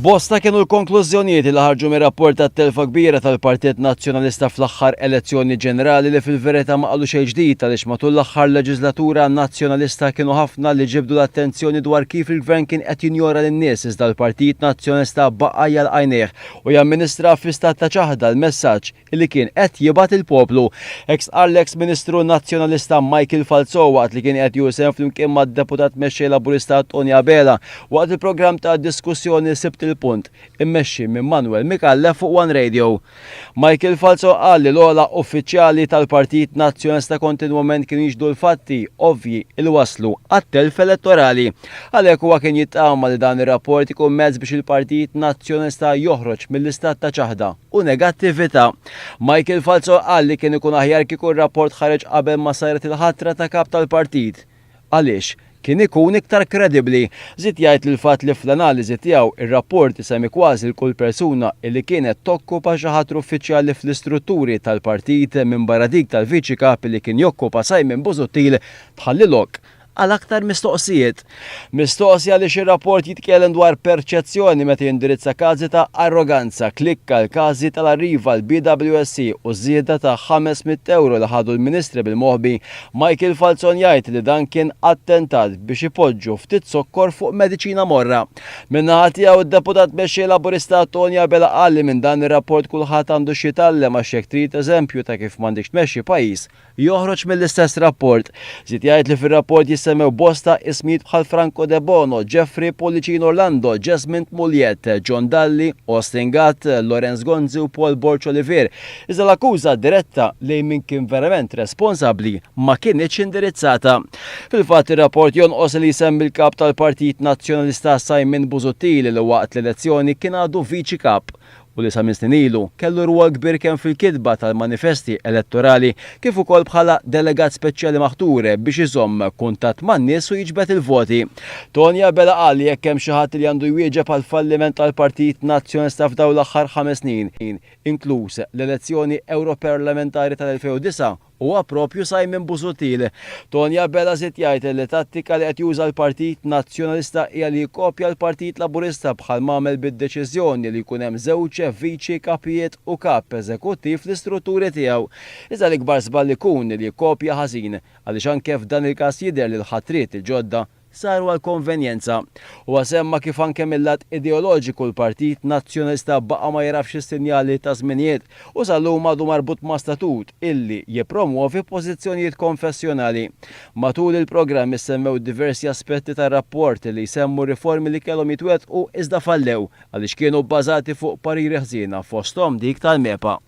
Bosta kienu l-konklużjonijiet li ħarġu mir-rapport tat-telfa kbira tal-Partit Nazzjonalista fl-aħħar elezzjoni ġenerali li fil-verità ma qalu xejn ġdid għaliex matul l-aħħar leġislatura Nazzjonalista kienu ħafna li ġibdu l-attenzjoni dwar kif il-Gvern kien qed jinjora lin-nies iżda l-Partit Nazzjonalista baqa' jagħlaq għajnejh u jamministra fi stat ta' ċaħda l-messaġġ li kien qed jibgħat il-poplu. Hekk stqarr l-eks Ministru Nazzjonalista Michael Falzon waqt li kien qed jieħu sehem flimkien mad-Deputat Mexxej Laburista Toni Abela waqt il-programm ta' diskussjoni Sibt il-Punt immexxi minn Manuel Micallef fuq One Radio. Michael Falzon qal li l-ogħla uffiċjali tal-Partit Nazzjonalista kontinwament kienu jixhdu l-fatti ovvji li wasslu għat-telf elettorali. Għalhekk huwa kien jittama li dan ir-rapport ikun mezz biex il-Partit Nazzjonalista joħroġ mill-istat ta' ċaħda u negattività. Michael Falzon qal li kien ikun aħjar kieku r-rapport ħareġ qabel ma saret il-ħatra ta' kap tal-partit. Għaliex kien ikun iktar kredibbli. Żied jgħid li l-fatt li fl-analiżi tiegħu ir-rapport isemmi kważi 'l kull persuna illi kienet tokkupa xi ħatra uffiċjali fl-istrutturi tal-partit minbarra dik tal-Viċi Kap li kien jokkupa Simon Busuttil tħalli lok għal aktar mistoqsijiet. Mistoqsi għaliex ir-rapport jitkellem dwar perċezzjoni meta jindirizza każi ta' arroganza, klikka l-każi tal-Arriva, l-BWSC u żieda ta' 500 ewro li ħadu l-Ministri bil-moħbi, Michael Falzon jgħid li dan kien attentat biex ipoġġu ftit zokkor fuq mediċina morra. Min-naħa tiegħu d-Deputat Mexxej Laburista Toni Abela qal li minn dan ir-rapport kulħadd għandu x'jitgħallem għax jekk trid eżempju ta' kif m'għandekx tmexxi pajjiż, joħroġ mill-istess rapport. Żied jgħid li fir-rapport jissemmew bosta ismijiet bħal Franco Debono, Jeffrey Pullicino Orlando, Jesmond Mugliett, John Dalli, Austin Gatt, Lawrence Gonzi u Paul Borg Olivier. Iżda l-akkuża diretta lejn min kien verament responsabbli ma kinitx indirizzata. Fil-fatt ir-rapport jonqos li jsemmi l-Kap tal-Partit Nazzjonalista Simon Busuttil li waqt l-elezzjoni kien għadu Viċi Kap u li sa minn snin ilu kellu rwol kbir kemm fil-kitba tal-manifesti elettorali kif ukoll bħala delegat speċjali maħtur biex iżomm kuntatt man-nies u jiġbed il-voti. Toni Abela qal li jekk hemm xi ħadd li għandu jwieġeb għall-falliment tal-Partit Nazzjonalista f'dawn l-aħħar ħames snin, inkluż l-elezzjoni Ewroparlamentari tal-2009, Huwa proprju Simon Busuttil. Toni Abela żied jgħid li tattika li qed juża l-Partit Nazzjonalista hija li jikkopja l-Partit Laburista bħal m'għamel bid-deċiżjoni li jkun hemm żewġ viċi kapijiet u kap eżekuttiv fl-istrutturi tiegħu. Iżda l-ikbar żball ikun li jikkopja ħażin għaliex anke f'dan il-każ jidher li l-ħatriet il-ġodda saru għall-konvenjenza. Huwa semma kif anke mil-lat ideoloġiku l-Partit Nazzjonalista baqa' ma jagħrafx is-sinjali taż-żminijiet u sal-lum għadu marbut ma' statut illi jippromwovi pożizzjonijiet konfessjonali. Matul il-programm issemmew diversi aspetti tar-rapport li jsemmu riformi li kellhom jitwettqu iżda fallew għaliex kienu bbażati fuq pariri ħżiena fosthom dik tal-MEPA.